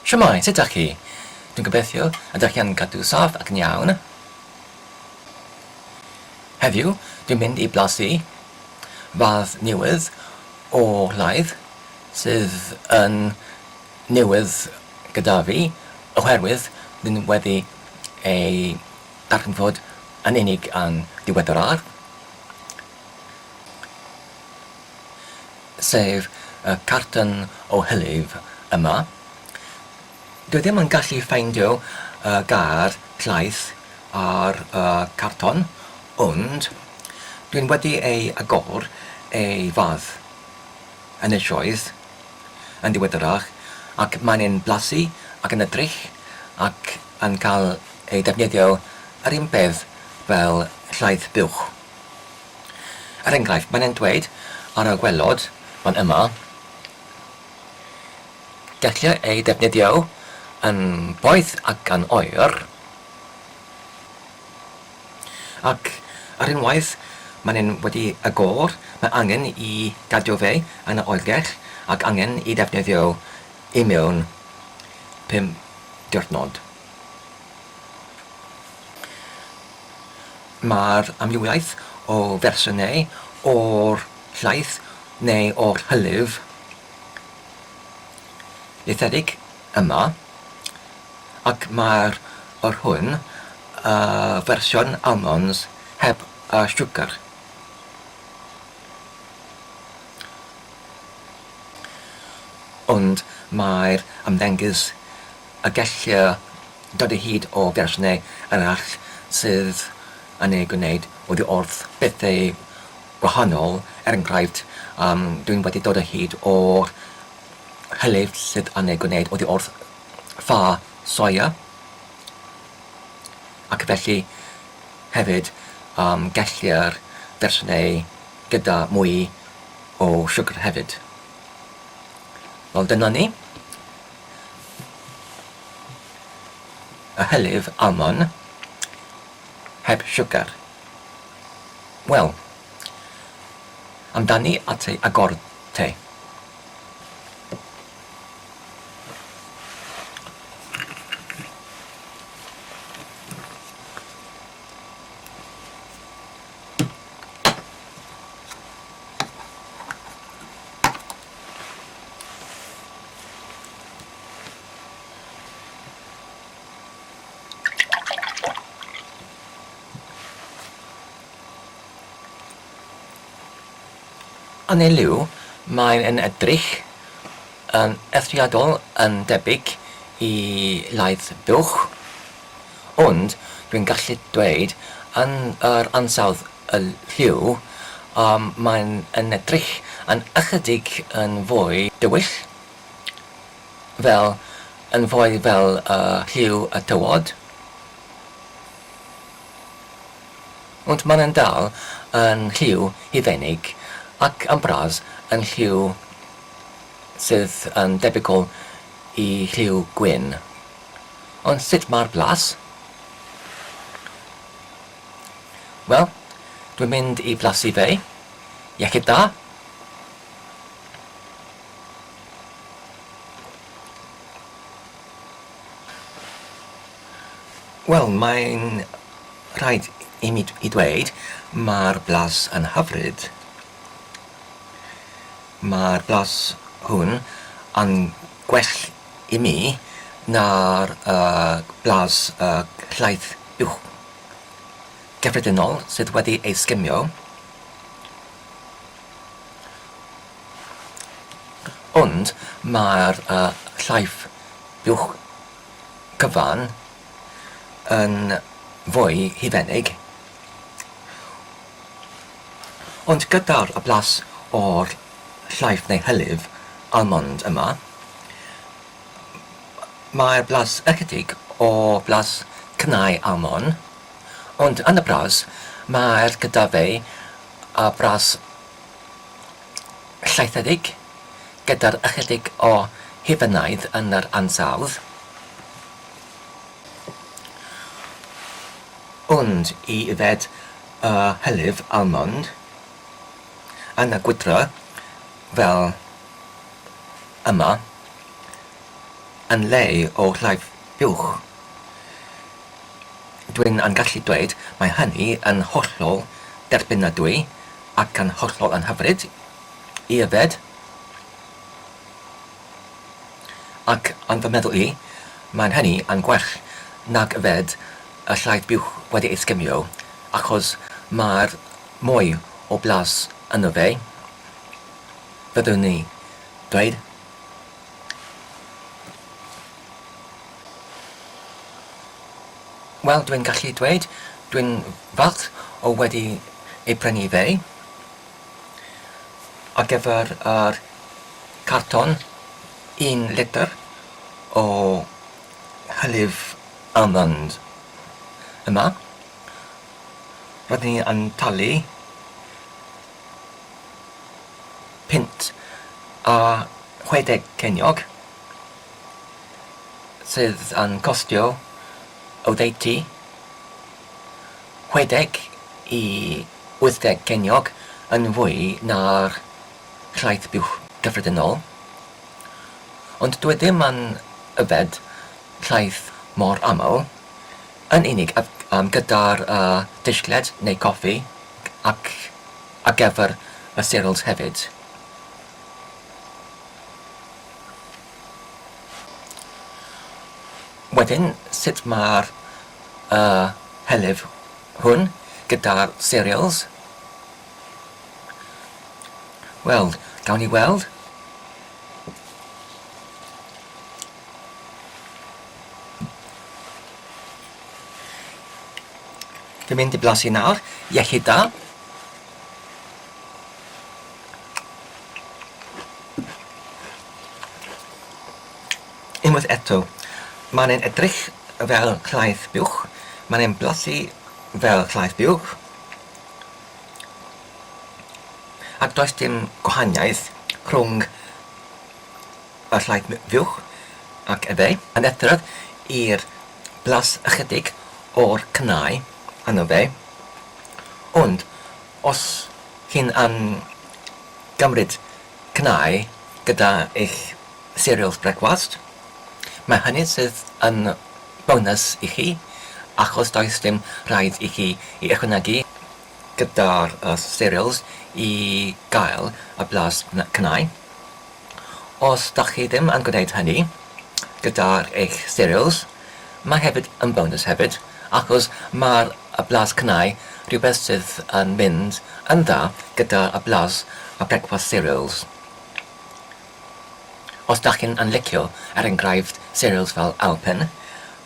Shwmae, sut dach chi? Dwi'n gobeithio y dach chi yn cadw saff ac yn iawn. Heddiw, dwi'n mynd i blasu fath newydd o laeth sydd yn newydd gyda fi oherwydd dwi'n wedi ei darganfod yn unig yn ddiweddarach. Sef y carton o hylif yma. Dwi ddim yn gallu ffeindio y gair llaeth ar y carton, ond dwi'n wedi ei agor ei fath yn eisoes yn ddiweddarach ac mae'n yn blasu ac yn edrych ac yn cael ei defnyddio yr un peth fel llaeth buwch. Er enghraifft, mae'n e'n dweud ar y gwaelod fan yma, gellir ei defnyddio yn boeth ac yn oer, ac ar unwaith mae'n e'n wedi agor, mae angen i gadw fe yn y oergell ac angen i ddefnyddio i mewn pum diwrnod. Mae'r amrywiaeth o fersiynau o'r llaeth neu o'r hylif ieithedig yma, ac mae'r yr hwn y fersiwn almonds heb y siwgr. Ond mae'r ymddengys y gellir dod o hyd o fersiynau eraill sydd yn ei gwneud oddi wrth bethau gwahanol, er enghraifft, um, dwi'n wedi dod o hyd o'r hylif sydd yn ei gwneud oddi wrth ffa soia, ac felly hefyd um, gellir fersiynau gyda mwy o siwgr hefyd. Wel, dyna ni. Y hylif almon heb siwgr. Wel, amdani at ei agor te. Yn ei liw, mae'n edrych yn eithriadol yn debyg i laeth buwch, ond dwi'n gallu dweud yn yr ansawdd y lliw, mae'n yn edrych yn ychydig yn fwy dywyll, fel, yn fwy fel y lliw y tywod. Ond mae'n yn dal yn lliw hufennig ac yn bras yn lliw sydd yn debygol i lliw gwyn. Ond sut mae'r blas? Wel, dwi'n mynd i flasu fe. Iechyd da! Wel, mae'n rhaid i mi i dweud, mae'r blas yn hyfryd. Mae'r blas hwn yn gwell i mi na'r uh, blas uh, llaeth uwch gyffredinol sydd wedi ei sgimio. Ond mae'r uh, llaeth buwch cyfan yn fwy hufennig. Ond gyda'r blas o'r llaeth neu hylif almond yma, Mae'r blas ychydig o blas cnau almon, ond yn y bras mae'r gyda fe a bras llaethedig gyda'r ychydig o hufennaidd yn yr ansawdd. Ond i yfed y hylif almond yn y gwydr fel yma. yn le o llaeth buwch. Dwi'n yn gallu dweud mae hynny yn hollol derbynadwy ac yn hollol yn hyfryd i yfed. Ac yn fy meddwl i, mae'n hynny yn gwell nag yfed y llaeth buwch wedi ei sgimio, achos mae'r mwy o blas yno fe, fyddwn i dweud. Wel, dwi'n gallu dweud, dwi'n falch o wedi ei prynu fe. Ar gyfer yr carton un litr o hylif almond yma, rydyn ni yn talu punt a 60 ceiniog, sydd yn costio oddeutu 60 i 80 ceiniog yn fwy na'r llaeth buwch gyffredinol. Ond dwi ddim yn yfed llaeth mor aml, yn unig gyda'r disgled neu coffi ac ar gyfer y cereals hefyd. Wedyn, sut mae'r hylif hwn gyda'r cereals? Wel, gawn ni weld. Dwi'n mynd i blasu nawr. Iechyd da. Unwaith eto, mae'n e'n edrych fel llaeth buwch, mae'n e'n blasu fel llaeth buwch, ac does dim gwahaniaeth rhwng y llaeth fuwch ac efe, yn edrych i'r blas ychydig o'r cnau arno fe, ond os chi'n yn gymryd cnau gyda eich cereals brecwast, mae hynny sydd yn bonus i chi, achos does dim rhaid i chi i ychwanegu gyda'r cereals i gael y blas cnau. Os dach chi ddim yn gwneud hynny gyda'r eich cereals, mae hefyd yn bonus hefyd, achos mae'r y blas cnau rhywbeth sydd yn mynd yn dda gyda y blas y brecwast cereals. Os dach chi'n yn licio, er enghraifft, cereals fel Alpen,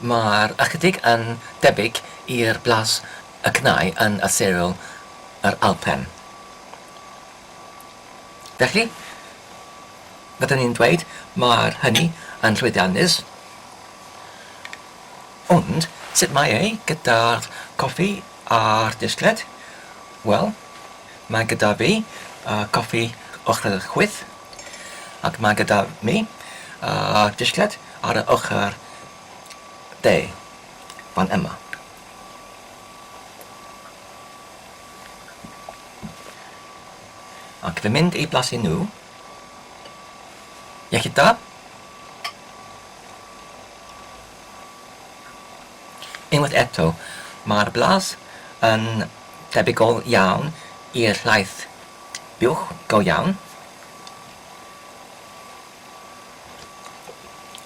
mae'r ychydig yn debyg i'r blas y cnau yn y cereal yr Alpen. Felly, byddwn i'n dweud mae'r hynny yn llwyddiannus. Ond, sut mae e gyda'r coffi a'r disgled? Wel, mae gyda fi uh, coffi ochr chwith, ac mae gyda mi uh, disgled ar y ochr dde, fan yma. Ac fi'n mynd i blasu nhw. Iechyd da. Unwaith eto, mae'r blas yn debygol iawn i'r llaeth buwch go iawn.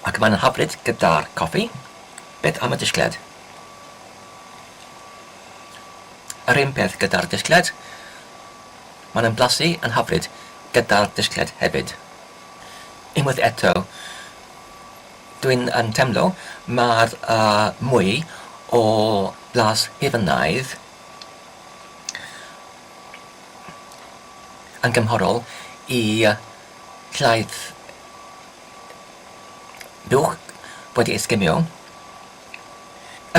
Ac mae'n hyfryd gyda'r coffi. Beth am y disgled? Yr un peth gyda'r disgled. Mae'n ymblasu yn hyfryd gyda'r disgled hefyd. Unwaith eto, dwi'n yn teimlo mae'r uh, mwy o blas hufanaidd yn gymhorol i llaeth buwch wedi ei sgimio.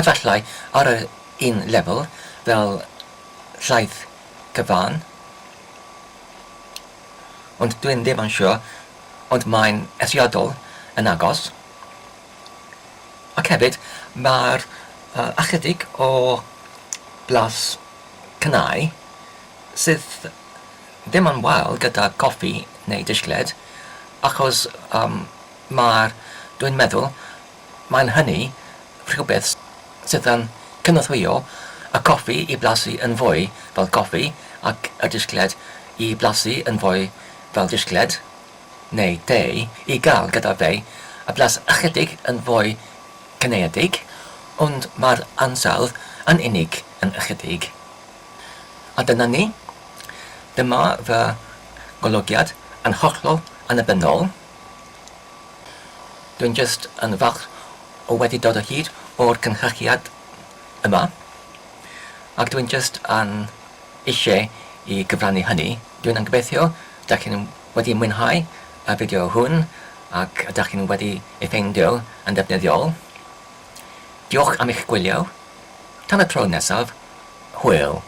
Efallai ar yr un lefel fel llaeth cyfan, ond dwi'n ddim yn siŵr, ond mae'n eithriadol yn agos. Ac hefyd, mae'r uh, ychydig o blas cnau sydd ddim yn wael gyda coffi neu disgled, achos um, mae'r Dwi'n meddwl mae'n hynny rhywbeth sydd yn cynorthwyo y coffi i blasu yn fwy fel coffi ac y disgled i blasu yn fwy fel disgled, neu de, i gael gyda fe y blas ychydig yn fwy cynaeadig, ond mae'r ansawdd yn unig yn ychydig. A dyna ni. Dyma fy ngolygiad yn hollol annibynnol. Dwi'n jyst yn falch o wedi dod o hyd o'r cynhyrchiad yma, ac dwi'n jyst yn eisiau i gyfrannu hynny. Dwi'n yn gobeithio dach chi'n wedi mwynhau y fideo hwn ac ydach chi'n wedi ei ffeindio yn ddefnyddiol. Diolch am eich gwylio. Tan y tro nesaf, hwyl!